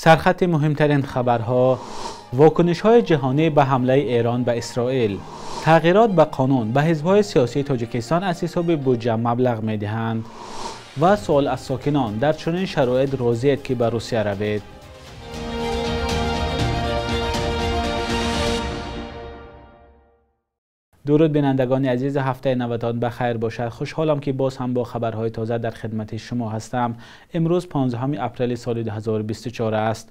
Сархати муҳимтарин хабарҳо: вокунишҳои ҷаҳонӣ ба ҳамлаи Эрон ба Исроил, тағйирот ба қонун ба ҳизбҳои сиёсии Тоҷикистон аз ҳисоби буҷа маблағ медиҳанд ва суол аз сокинон: дар чунин шароит розиед ки ба Русия равед? Дуруд бинандагони азиз, ҳафтаи навтон ба хайр бошад. Хушҳолам ки боз ҳам бо хабарҳои тоза дар хидмати шумо ҳастам. Имрӯз 15 апрели соли 2024 аст.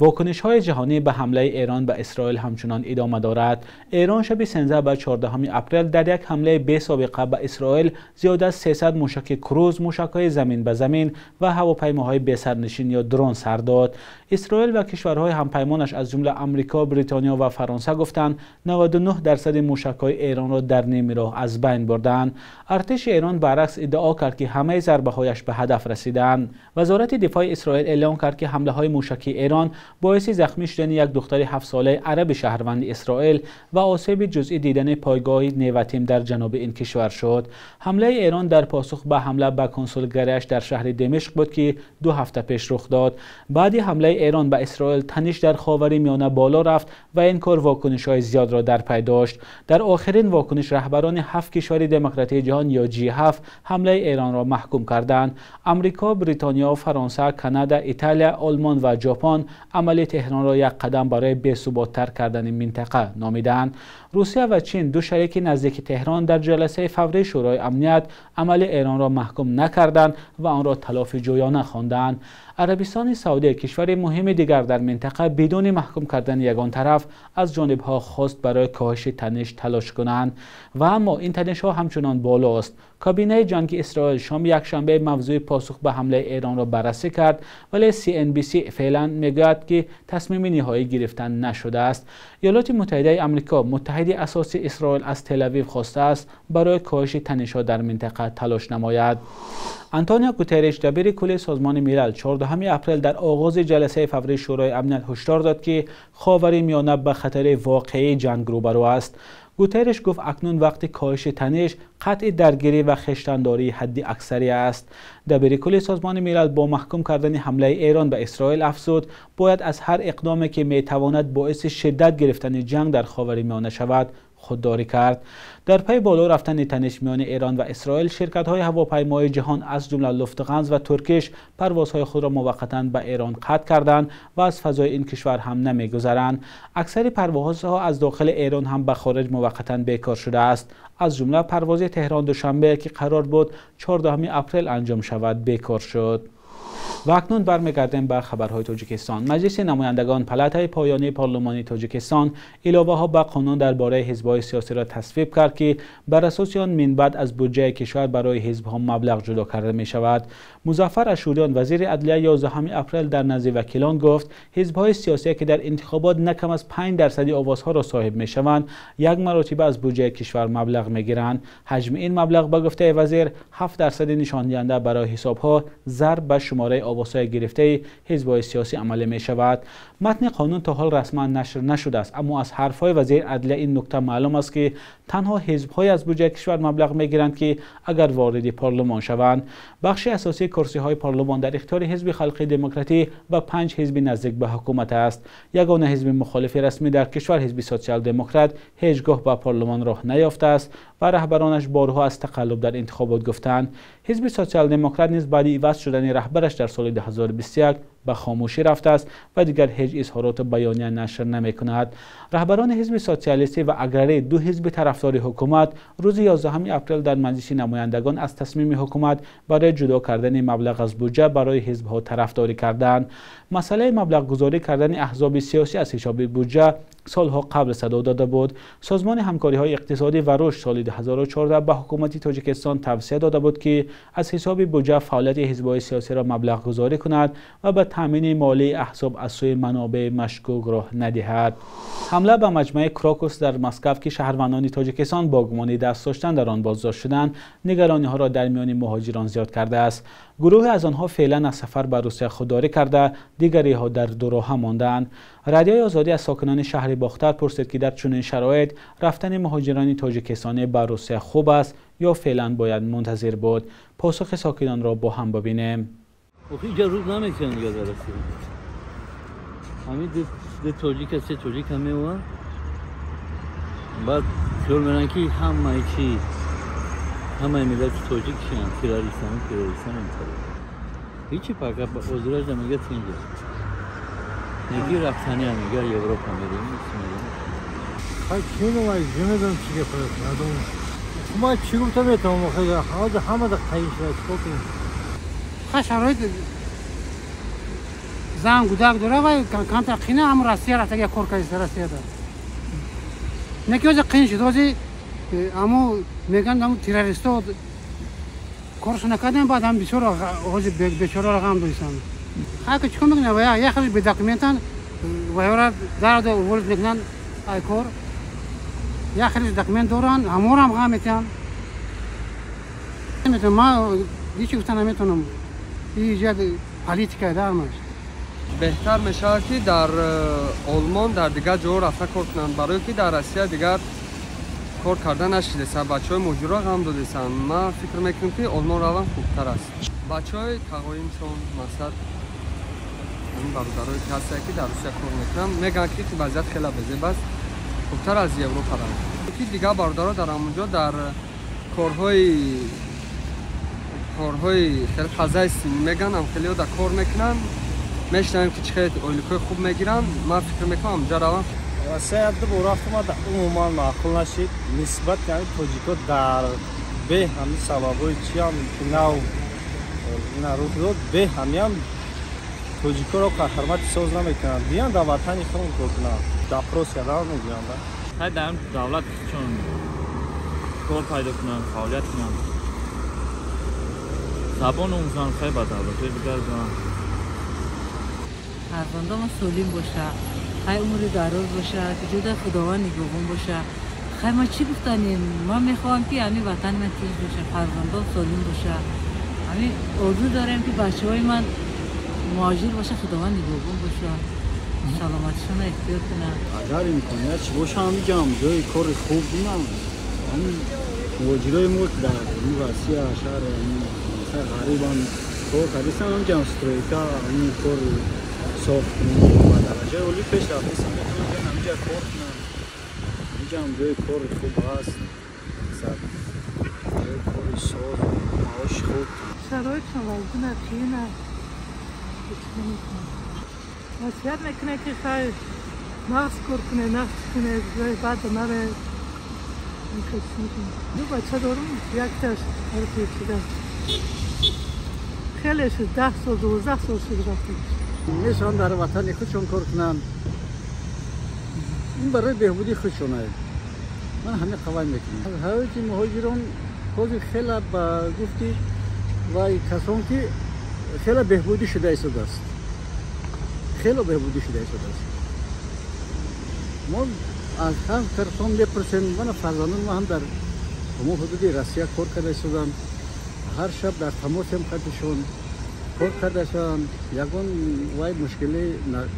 Вокунишҳои ҷаҳонӣ ба ҳамлаи Эрон ба Исроил ҳамчунон идома дорад. Эрон шаби 13 ба 14 апрел дар як ҳамлаи бесобиқа ба Исроил зиёд аз 300 мушаки круз, мушакҳои замин ба замин ва ҳавопаймоҳои бесарнишин ё дрон сар дод. Исроил ва кишварҳои ҳампаймонаш аз ҷумла Амрико, Бритониё ва Фаронса гуфтанд 99% мушакҳои Эронро дар нимаи роҳ аз байн бурданд. Артиши Эрон баръакс иддао кард ки ҳамаи зарбаҳояш ба ҳадаф расиданд. Вазорати дифои Исроил эълон кард ки ҳамлаҳои мушакии Эрон боиси захмӣ шудани як духтари 7-солаи араби шаҳрванди Исроил ва осеби ҷузъӣ дидани пойгоҳи Неватим дар ҷануби ин кишвар шуд. Ҳамлаи Эрон дар посух ба ҳамла ба консулгариаш дар шаҳри Димишқ буд ки 2 ҳафта пеш рух дод. Баъди ҳамлаи Эрон ба Исроил таниш дар Ховари Миёна боло рафт ва ин кор вокунишҳои зиёдро дар пай дошт. Дар охирин вокуниш раҳбарони 7 кишвари демократии ҷаҳон ё G7 ҳамлаи Эронро маҳкум карданд. Амрико, Бритониё, Фаронса, Канада, Италия, Олмон ва Ҷопон амали Теҳронро як қадам барои бесуботтар кардани минтақа номиданд. Русия ва Чин, ду шарики наздики Теҳрон, дар ҷаласаи фаврии Шӯрои Амният амали Эронро маҳкум накарданд ва онро талофиҷӯёна хонданд. Арабистони Саудӣ, кишвари муҳими дигар дар минтақа, бидуни маҳкум кардани ягон тараф аз ҷонибҳо хост барои коҳиши таниш талош кунанд. Ва аммо ин танишҳо ҳамчунон болост. Кабинаи ҷанги Исроил шоми якшанбе мавзӯи посух ба ҳамлаи Эронро баррасӣ кард, вале CNBC феълан мегӯяд ки тасмими ниҳоӣ гирифта нашудааст. Иёлоти Муттаҳидаи Амрико, муттаҳиди асосии Исроил, аз Тел-Авив хостааст барои коҳиши танишҳо дар минтақа талош намояд. Антонио Гутерриш, дабири кулли Созмони Милал, 14 апрел дар оғози ҷаласаи фаврии Шӯрои Амният ҳушдор дод ки Ховари Миёна ба хатари воқеии ҷанг рӯбарӯ аст. Гутерриш гуфт акнун вақти коҳиши таниш, қатъи даргирӣ ва хештандории ҳадди аксарӣ аст. Дабири кулли Созмони Милал бо маҳкум кардани ҳамлаи Эрон ба Исроил афзуд, бояд аз ҳар иқдоме ки метавонад боиси шиддат гирифтани ҷанг дар Ховари Миёна шавад худдорӣ кард. Дар пай боло рафтани таниш миёни Эрон ва Исроил, ширкатҳои ҳавопаймоии ҷаҳон аз ҷумла Луфтганз ва Туркиш парвозҳои худро муваққатан ба Эрон қатъ карданд ва аз фазои ин кишвар ҳам намегузаранд. Аксари парвозҳо аз дохили Эрон ҳам ба хориҷ муваққатан бекор шудааст. Аз ҷумла парвози Теҳрон-Душанбе ки қарор буд 14 апрел анҷом шавад, бекор шуд. Ва акнун бармегардем ба хабарҳои Тоҷикистон. Маҷлиси намояндагон, палатаи поёнии парлумони Тоҷикистон, иловаҳо ба қонун дар бораи ҳизбҳои сиёсиро тасвиб кард ки бар асоси он минбаъд аз буҷаи кишвар барои ҳизбҳо маблағ ҷудо карда мешавад. Музаффар Ашӯриён, вазири адлия, 11 апрел дар назди вакилон гуфт ҳизбҳои сиёсие ки дар интихобот на кам аз 5% овозҳоро соҳиб мешаванд, як маротиба аз буҷаи кишвар маблағ мегиранд. Ҳаҷми ин маблағ ба гуфтаи вазир 7% нишондиҳанда барои ҳисобҳо зарб ба шумораи овозҳои гирифтаи ҳизбҳои сиёсӣ амалӣ мешавад. Матни қонун то ҳол расман нашр нашудааст, аммо аз ҳарфҳои вазири адлия ин нукта маълум аст ки танҳо ҳизбҳое аз буҷаи кишвар маблағ мегиранд ки агар вориди парлумон шаванд. Бахши асосии курсиҳои парлумон дар ихтиёри Ҳизби Халқи Демократӣ ва 5 ҳизби наздик ба ҳукумат аст. Ягона ҳизби мухолифи расмӣ дар кишвар, Ҳизби Сотсиал-Демократ, ҳеҷ гоҳ ба парлумон роҳ наёфтааст ва раҳбаронаш борҳо аз тақаллуб дар интихобот гуфтанд. Ҳизби Сотсиал-Демократ низ баъди иваз шудани раҳбараш дар соли 2021 ба хомӯшӣ рафтааст ва дигар ҳеҷ изҳороту баёния нашр намекунад. Раҳбарони Ҳизби Социалистӣ ва Аграрӣ, ду ҳизби тарафдори ҳукумат, рӯзи 11 апрел дар Маҷлиси намояндагон аз тасмими ҳукумат барои ҷудо кардани маблағ аз буҷа барои ҳизбҳо тарафдорӣ карданд. Масъалаи маблағгузорӣ кардани аҳзоби сиёсӣ аз ҳисоби буҷа солҳо қабл садо дода буд. Созмони ҳамкориҳои иқтисодӣ ва рушд соли 2014 ба ҳукумати Тоҷикистон тавсия дода буд ки аз ҳисоби буҷа фаъолияти ҳизбҳои сиёсиро маблағгузорӣ кунад ва ба таъмини молии аҳзоб аз сӯи манобеи машкук роҳ надиҳад. Ҳамла ба маҷмӯаи Крокус дар Москва ки шаҳрвандони Тоҷикистон бо гумони даст доштан дар он боздошт шуданд, нигарониҳоро дар миёни муҳоҷирон зиёд кардааст. Гурӯҳе аз онҳо феълан аз сафар ба Русия худдорӣ карда, дигариҳо дар дуроҳа мондаанд. Радиои Озодӣ аз сокинони шаҳри Бохтар пурсид ки дар чунин шароит рафтани муҳоҷирони тоҷикистонӣ ба Русия хуб аст ё феълан бояд мунтазир буд. Посухи сокинонро бо ҳам бибинем. Инҷа рӯз наметавонанд дига дар Русия. Ҳамин ду тоҷика, се тоҷика меоянд, баъд хиёл меранд, ки ҳамаи чи, ҳамаи миллати тоҷик чианд, террористан, террористан. Ҳичи пока озиражда мега тинҷа. Неки рафтания мега Европа мерем. Хай чӣ медонам, чӣ медонам, чӣ гап аст. Ма чӣ гуфта метавонам, ҳозир ҳама да қайин шуда, чикор кунем? Ха, шароит, зан гудак дора ва камтар қина, ҳам Россия рафтага кор кардиста Россияда. Неки ҳозир қин шуд, ҳозир аму мегӯянд, аму террористо коршо накардем, баъд ҳам бисёр ҳозир бечораро ғам дорисанд. Ха, ки чикор мекунанд, ва як хеле бедокументан ва ёра дарда уволить мекунанд ай кор. Як хеле документ доранд, ҳамонам ғам метиҳанд. Ма ҳеҷ гуфта наметавонам. Ин политика да ҳамаш. Беҳтар мешавад, ки дар Олмон, дар дигар ҷоҳо рафта кор кунанд, барое ки дар Россия дигар кор карда нашидесан, бачаҳои муҳоҷирро ғам додесанд. Ман фикр мекунам, ки Олмон равам хубтар аст. Бачаҳои тағоимшон, мақсад ҳамин бародарое ки ҳастанд, ки дар Русия кор мекунанд, мегӯянд, ки вазъият хеле безеб аст, хубтар аз Европа раванд. Ки дигар бародаро дар ҳамонҷо дар корҳои хеле хозяйственный мегӯянд, ҳам хелеҳо дар кор мекунанд, мешунавем, ки чӣ хеле ойликҳои хуб мегиранд. Ман фикр мекунам, ҳамонҷо равам. Россия ду бор рафтам, умуман маъқул нашид. Нисбат яъни тоҷико дар бе ҳамин сабабҳои чиам ки нав ина рух дод, бе ҳамиам тоҷикоро ҳурмати соз намекунанд. Биён дар ватани худмон кор кунанд. Допрос кардан мегӯянд. Хай, дар давлат чун кор пайдо кунанд, фаъолият кунанд, забон омӯзанд, хай ба давлатҳои дигар бираванд. Фарзандома солим боша, хай умри дароз боша, ҷуда Худованд нигоҳбон боша. Хай, ма чӣ гуфтанем? Ман мехоҳам, ки ҳамин ватани ман тинҷ боша, фарзандом солим боша. Ҳамин орзу дорем, ки бачаҳои ман муҳоҷир боша, Худованд нигоҳбон боша, саломатишонро эҳтиёт кунад. Агар имконият чи боша, ҳамиҷам ҷои кори хуб бинам. Ҳамин муҳоҷирои мо дар Россия, шаҳр ғарибан кор кардистан, ҳамиҷам стройка, ҳамин кори сохтмон ба дараҷаи олӣ пеш рафтистан, метавонанд биён ҳамиҷа кор кунанд. Ҳамиҷам ҷои кори хуб ҳаст, мақсад ҷои кори соз, маоши хуб. Шароитшон вазина, қиина. Насиҳат мекунад, ки хай нағз кор кунед, нағз кунед, баъд наре. Ду бача дорум, якташ пешида. Хеле шуд, 10 сол, 12 сол шуд рафта. Мешаванд дар ватани худшон кор кунанд. Ин барои беҳбудии худшон аст. Ман ҳамин қавай мекунам. Ҳаёти муҳоҷирон ҳозир хеле ба гуфти вай касон ки хеле беҳбудӣ шуда истодааст. Хеле беҳбудӣ шуда истодааст. Мо аз ҳар тарафон мепурсем, мана фарзандони мо ҳам дар ҳамон ҳудуди Россия кор карда истоданд. Ҳар шаб дар тамосем қатишон, кор карда шаванд, ягон вай мушкилӣ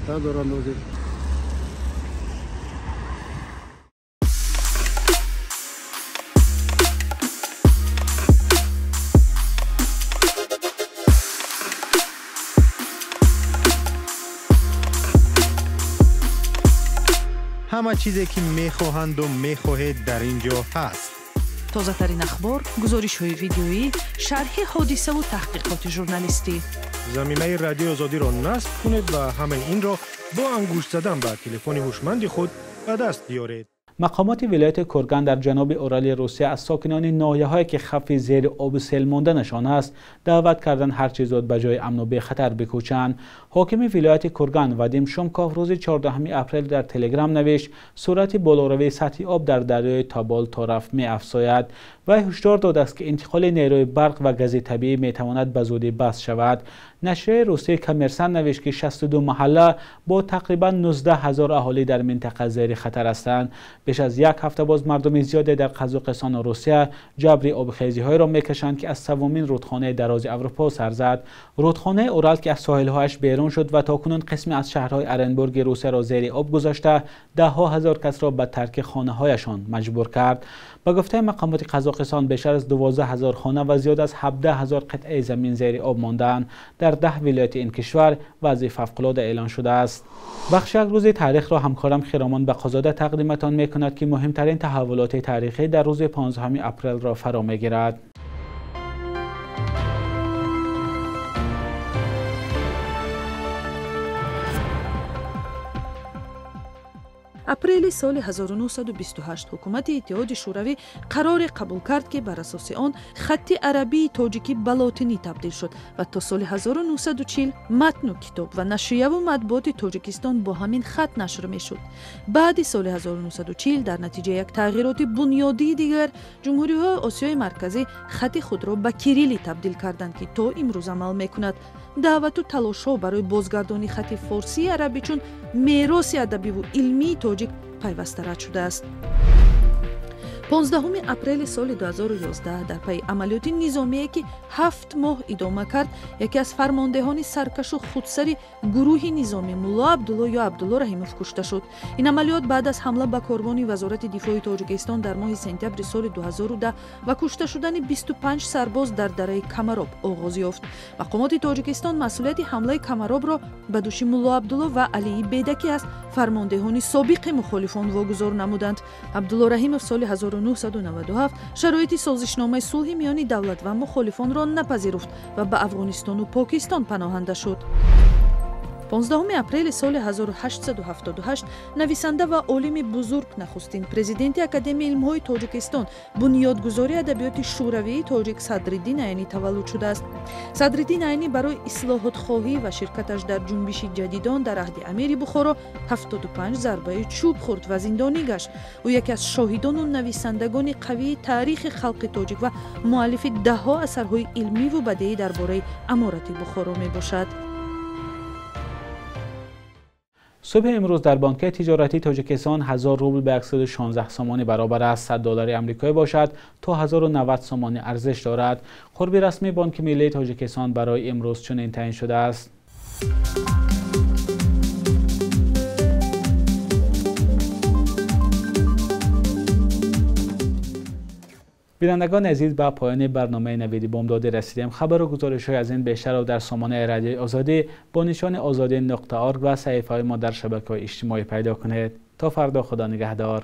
надоранд ҳозир. Ҳама чизе ки мехоҳанду мехоҳед дар ин ҷо ҳаст. Тозатарин ахбор, гузоришҳои видеоӣ, шарҳи ҳодисаву таҳқиқоти журналистӣ. Замимаи Радиои Озодиро насб кунед ва ҳамаи инро бо ангушт задан ба телефони ҳушманди худ ба даст биёред. Мақомоти вилояти Курган дар ҷануби Урали Русия аз сокинони ноҳияҳое, ки хавфи зери оби сел монданашон аст, даъват карданд ҳарчи зуд ба ҷои амну бехатар бикӯчанд. Ҳокими вилояти Курган Вадим Шумков рӯзи 14 апрел дар Телеграм навишт, суръати болоравии сатҳи об дар дарёи Тобол торафт меафзояд. Вай ҳушдор додааст, ки интиқоли нерӯи барқ ва гази табиӣ метавонад ба зудӣ баст шавад. Нашрияи русии Коммерсант навишт, ки 62 маҳалла бо тақрибан 19 ҳазор аҳолӣ дар минтақа зери хатар ҳастанд. Беш аз як ҳафта боз мардуми зиёде дар Қазоқистону Русия ҷабри обхезиҳоеро мекашанд, ки аз севумин рудхонаи дарози Аврупо сар зад. Рудхонаи Урал, ки аз соҳилҳояш берун шуд ва то кунун қисме аз шаҳрҳои Оренбурги Русияро зери об гузошта, даҳҳо ҳазор касро ба тарки хонаҳояшон маҷбур кард. Ба гуфтаи мақомоти Қазоқистон, бештар аз 12 ҳазор хона ва зиёд аз 17 ҳазор қитъаи замин зери об мондаанд. Дар Дар 10 вилояти ин кишвар вазъи фавқулода эълон шудааст. Бахши як рӯзи таърихро ҳамкорам Хиромон Бақозода тақдиматон мекунад, ки муҳимтарин таҳаввулоти таърихӣ дар рӯзи 15 апрелро фаро мегирад. Апрели соли 1928 ҳукумати Иттиҳоди Шӯравӣ қароре қабул кард, ки бар асоси он хатти арабии тоҷикӣ ба лотинӣ табдил шуд ва то соли 1940 матну китоб ва нашрияву матбуоти Тоҷикистон бо ҳамин хат нашр мешуд. Баъди соли 1940 дар натиҷаи як тағйироти бунёдии дигар ҷумҳуриҳои Осиёи Марказӣ хати худро ба кирилӣ табдил карданд, ки то имрӯз амал мекунад. Даъвату талошҳо барои бозгардонии хати форсии арабӣ чун мероси адабиву илмии тоҷик пайваста рад шудааст. 15 апрели соли 2011 дар пайи амалиёти низомие, ки 7 моҳ идома кард, яке аз фармондеҳони саркашу худсари гурӯҳи низомӣ Мулло Абдулло ё Абдулло Раҳимов кушта шуд. Ин амалиёт баъд аз ҳамла ба корвони Вазорати дифои Тоҷикистон дар моҳи сентябри соли 2010 ва кушта шудани 25 сарбоз дар дараи Камароб оғоз ёфт. Мақомоти Тоҷикистон масъулияти ҳамлаи Камаробро ба дӯши Мулло Абдулло ва Алии Бедакӣ аз фармондеҳони собиқи мухолифон вогузор намуданд. Абдулло Раҳимов соли 1997 шароити созишномаи сулҳи миёни давлат ва мухолифонро напазируфт ва ба Афғонистону Покистон паноҳанда шуд. 15 апрели соли 1878 нависанда ва олими бузург, нахустин президенти Академияи илмҳои Тоҷикистон, бунёдгузори адабиёти шӯравии тоҷик Садриддин Айнӣ таваллуд шудааст. Садриддин Айнӣ барои ислоҳотхоҳӣ ва ширкаташ дар ҷунбиши ҷадидон дар аҳди амири Бухоро 75 зарбаи чӯб хӯрд ва зиндонӣ гашт. Ӯ яке аз шоҳидону нависандагони қавии таърихи халқи тоҷик ва муаллифи даҳҳо асарҳои илмиву бадеӣ дар бораи аморати Бухоро мебошад. Субҳи имрӯз дар бонки тиҷоратии Тоҷикистон 1000 рубл ба 116 сомонӣ баробар аст. 100 доллари амрикоӣ бошад то 1090 сомонӣ арзиш дорад. Қурби расмии Бонки миллии Тоҷикистон барои имрӯз чунин таъин шудааст. Бинандагони азиз, ба поёни барномаи Навиди Бомдодӣ расидем. Хабару гузоришҳои аз ин бештарро дар сомонаи Радиои Озодӣ бо нишони озодӣ.org ва саҳифаҳои мо дар шабакаҳои иҷтимоӣ пайдо кунед. То фардо, Худо нигаҳдор.